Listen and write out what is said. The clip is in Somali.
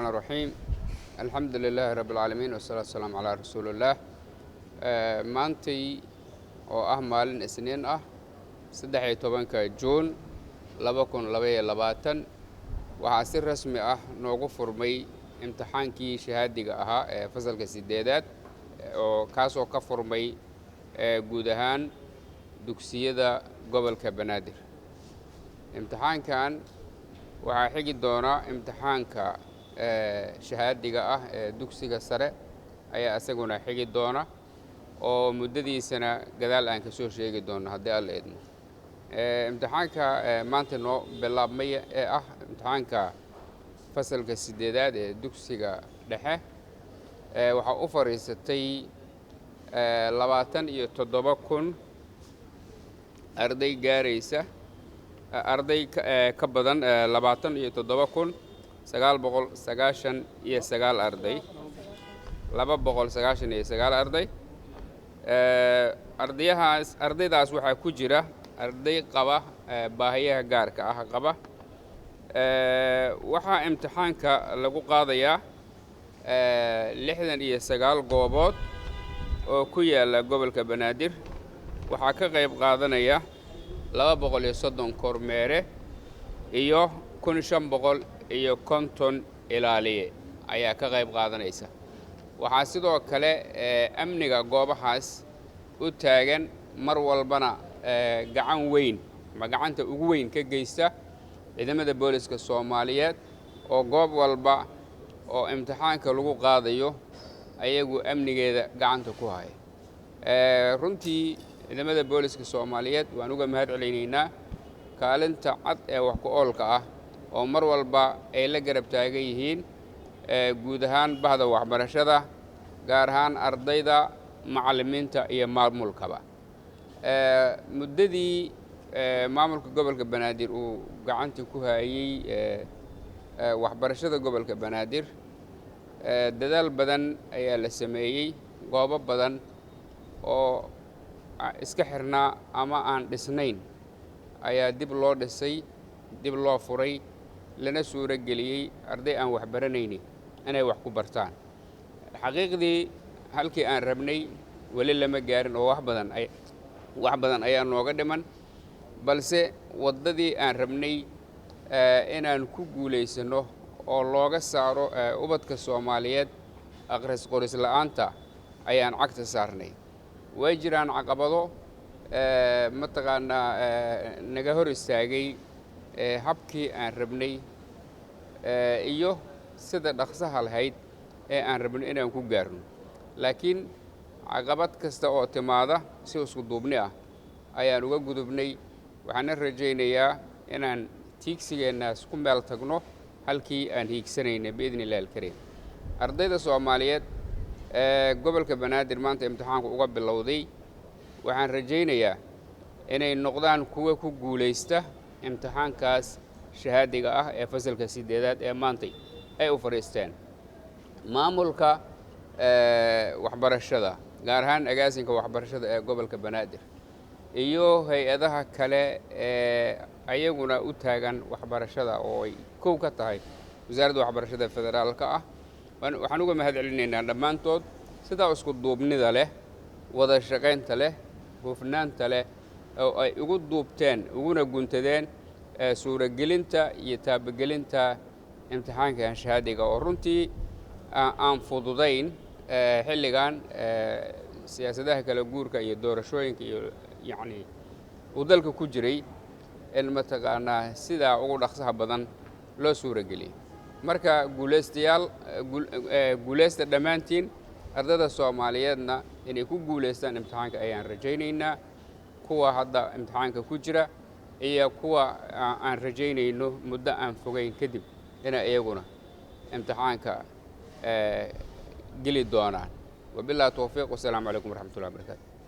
الرحمن الرحيم، الحمد لله رب العالمين، والصلاة والسلام على رسول الله. Maantay oo ah maalin Isniin ah, 13-ka Juun 2022, waxaa si rasmi ah noogu furmay imtixaankii shahaadiga ahaa ee fasalka sideedaad, oo kaasoo ka furmay guud ahaan dugsiyada gobolka Banaadir. Imtixaankan waxaa xigi doona imtixaanka shahaadiga ah ee dugsiga sare ayaa isaguna xigi doona, oo muddadiisana gadaal aan ka soo sheegi doono haddii Alla idmo. Imtixaanka maanta noo bilaabmay ee ah imtixaanka fasalka sideedaad ee dugsiga dhexe waxaa u fadhiisatay 27,000 arday gaaraysa, arday ka badan 27,999 arday, 299 arday. Ardayahaas, ardaydaas waxaa ku jira arday qaba baahiyaha gaarka ah qaba. Waxaa imtixaanka lagu qaadayaa 69 goobood oo ku yaalla gobolka Banaadir. Waxaa ka qayb qaadanaya 230 kormeere iyo 1550 ilaaliye ayaa ka qayb qaadanaysa. Waxaa sidoo kale amniga goobahaas u taagan mar walbana gacan weyn ama gacanta ugu weyn ka geysta ciidamada booliska Soomaaliyeed, oo goob walba oo imtixaanka lagu qaadayo ayagu amnigeeda gacanta ku haya. Runtii ciidamada booliska Soomaaliyeed waan uga mahad celinaynaa kaalinta cad ee wax ku oolka ah oo mar walba ay la garab taagan yihiin guud ahaan bahda waxbarashada, gaar ahaan ardayda, macallimiinta iyo maamulkaba. Muddadii maamulka gobolka Banaadir uu gacanta ku hayey waxbarashada gobolka Banaadir, dadaal badan ayaa la sameeyey. Goobo badan oo iska xirnaa ama aan dhisnayn ayaa dib loo dhisay, dib loo furay, lana suuro geliyey arday aan waxbaranaynin inay wax ku bartaan. Xaqiiqdii halkii aan rabnay weli lama gaarin, oo wax badan ayaa nooga dhiman, balse waddadii aan rabnay inaan ku guulaysanno oo looga saaro ubadka Soomaaliyeed akhris qoris la'aanta ayaan cagta saarnay. Way jiraan caqabado mataqaanaa naga hor istaagay habkii aan rabnay iyo sida dhaqsaha lahayd ee aan rabno inaan ku gaarno, laakiin caqabad kasta oo timaada si isku duubni ah ayaan uga gudubnay. Waxaana rajaynayaa inaan tiigsigeennaas ku meel tagno halkii aan hiigsanaynay biidni illahi alkariim. Ardayda Soomaaliyeed ee gobolka Banaadir maanta imtixaanku uga bilowday waxaan rajaynayaa inay noqdaan kuwa ku guulaysta imtixaankaas shahaadiga ah ee fasalka sideedaad ee maantay ay u fadhiisteen. Maamulka waxbarashada, gaar ahaan agaasinka waxbarashada ee gobolka Banaadir, iyo hay-adaha kale ee ayaguna u taagan waxbarashada oo ay kow ka tahay Wasaaradda Waxbarashada Federaalka ah, waxaan uga mahad celinaynaa dhammaantood sidaa isku duubnida leh, wada shaqaynta leh, hufnaanta leh oo ay ugu duubteen uguna guntadeen suuragelinta iyo taabagelinta imtixaankan shahaadiga, oo runtii aan fududayn xilligan siyaasadaha kala guurka iyo doorashooyinka iyo yacni uu dalka ku jiray in mataqaanaa sidaa ugu dhaqsaha badan loo suurageliyey. Marka guulaystayaal, guulaysta dhammaantiin. Ardayda Soomaaliyeedna inay ku guulaystaan imtixaanka ayaan rajaynaynaa, kuwa hadda imtixaanka ku jira iyo kuwa aan rajaynayno muddo aan fogeyn kadib inay iyaguna imtixaanka geli doonaan. Wabillahi towfiiq, wasalaamu calaykum waraxmatullahi wabarakatu.